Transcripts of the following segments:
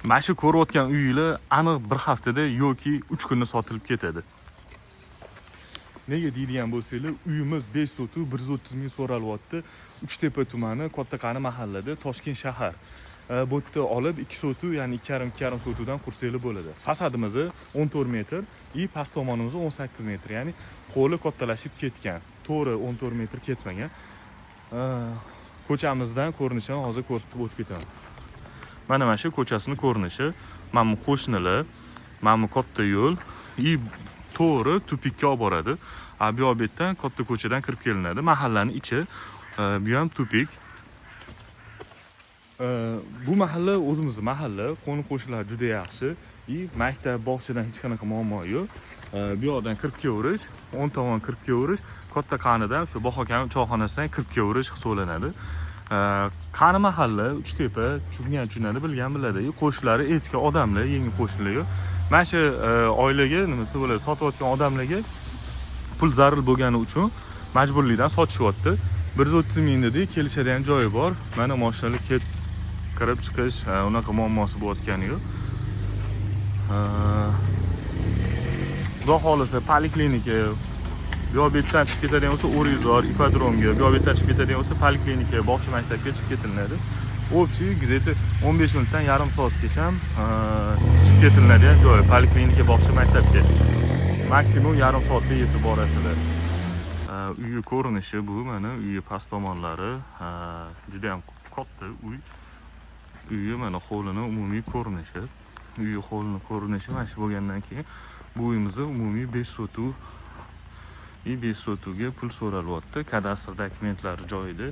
Mana shu ko'rayotgan uylar aniq bir haftada yoki 3 kunda sotilib ketadi. Nega deydigan bo'lsanglar, uyimiz 5 sotu 130 ming so'ralyapti. Uchtepa tumani, Kattaqani mahallada, Toshkent shahar. Bu yerda olib 2 sotu, ya'ni 2,5 2,5 sotudan qursanglar bo'ladi. Fasadimiz 14 metr и past tomonimiz 18 metr, ya'ni hovli kattalashib ketgan. To'g'ri, 14 metr ketmagan. Ko'chamizdan ko'rinishini hozir ko'rsatib o'tib ketaman. Mana shu ko'chasini ko'rinishi. Mana bu qo'shnilar, mana bu katta yo'l и to'g'ri тупик ka olib boradi. A bu yoq betdan katta ko'chadan kirib kelinadi. Mahallani ichi, bu ham тупик. Bu mahalla o'zimizni mahalla, qo'ni qo'shnilar juda yaxshi и maktab, bog'chadan hech qanaqa muammo yo'q. Bu yoqdan kirib kelaverish, o'ng tomon kirib kelaverish, Katta Qanidan, shu Bohokam choyxonasidan kirib kelaverish hisoblanadi. Qani mahalla, Uchtepa, tushungan tushunadi, bilgan biladi. И qo'shnilari eski odamlar, yangi qo'shnilar yo'q. Mana shu oilaga nimasi bo'ladi, sotayotgan odamlarga pul zarur bo'lgani uchun majburlikdan sotishyapti. 130 ming dedik, kelishadigan joyi bor. Mana mashinalar kirib chiqish, unaqa muammosi bo'layotgani yo'q. Xudo xohlasa, poliklinika bu yoq betdan chiqib ketadigan bo'lsa, O'rikzor, ipodromga, bu yoq betdan chiqib ketadigan bo'lsa, poliklinika, bog'cha, maktabga chiqib ketilinadi. Общий где-то 15 minutdan yarim soatgacha chiqib ketilinadigan joy poliklinika, bog'cha, maktabga. Maksimum yarim soatda yetib borasizlar. Uyi ko'rinishi bu, mana uyi past tomonlari, juda ham katta uy. Uyi mana hovlini umumiy ko'rinishi. Uyi hovlini ko'rinishi mana shu bo'lgandan keyin bu uyimizni umumiy 5 sotu и 5 sotuga pul so'ralyapti. Kadastr dokumentlari joyida,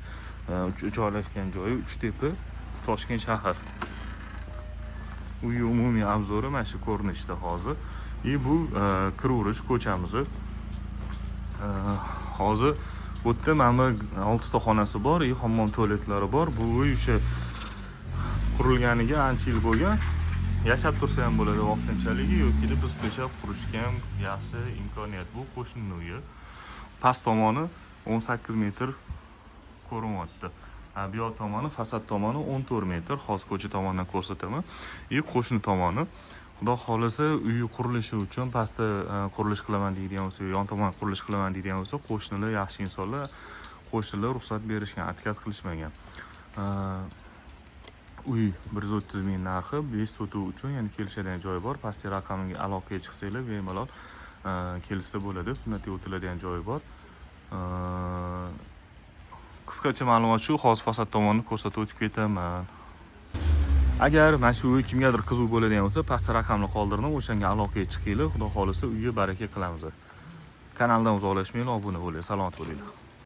joylashgan joyi Uchtepa, Toshkent shahar. Uyi umumiy обзор i mana shu ko'rinishda hozir. И bu kiraverish ko'chamiz. Hozir bu yerda mana bu oltita xonasi bor и hammom tualetlari bor. Bu uy o'sha qurilganiga ancha yil bo'lgan. Yashab tursa ham bo'ladi vaqtinchalik yoki biz to'shab qurishga ham yaxshi imkoniyat. Bu qo'shnini uyi. Past tomoni 18 metr ko'rinyapti. Ha, bu yoq tomoni, fasad tomoni 14 metr. Hozir ko'cha tomonidan ko'rsataman. И qo'shni tomoni. Xudo xohlasa, uyi qurilishi uchun pastda qurilish qilaman deydigan bo'lsa, yon tomon qurilish qilaman deydigan bo'lsa, qo'shnilar yaxshi insonlar, qo'shnilar ruxsat berishgan, отказ qilishmagan. Uy 130 ming narxi, 5 sotuv uchun, ya'ni kelishadigan joyi bor. Pastki raqamiga aloqaga chiqsanglar, bemalol kelishsa bo'ladi. Sunnatga o'tiladigan joyi bor. Qisqacha ma'lumot shu. Hozir fasad tomonni ko'rsatib o'tib ketaman. Agar mana shu uy kimgadir qiziq bo'ladigan bo'lsa, pastda raqamni qoldirdim, o'shanga aloqaga chiqinglar. Xudo xohlasa, uyga baraka qilamiz. Kanaldan uzoqlashmanglar, obuna bo'linglar. Salomat bo'linglar.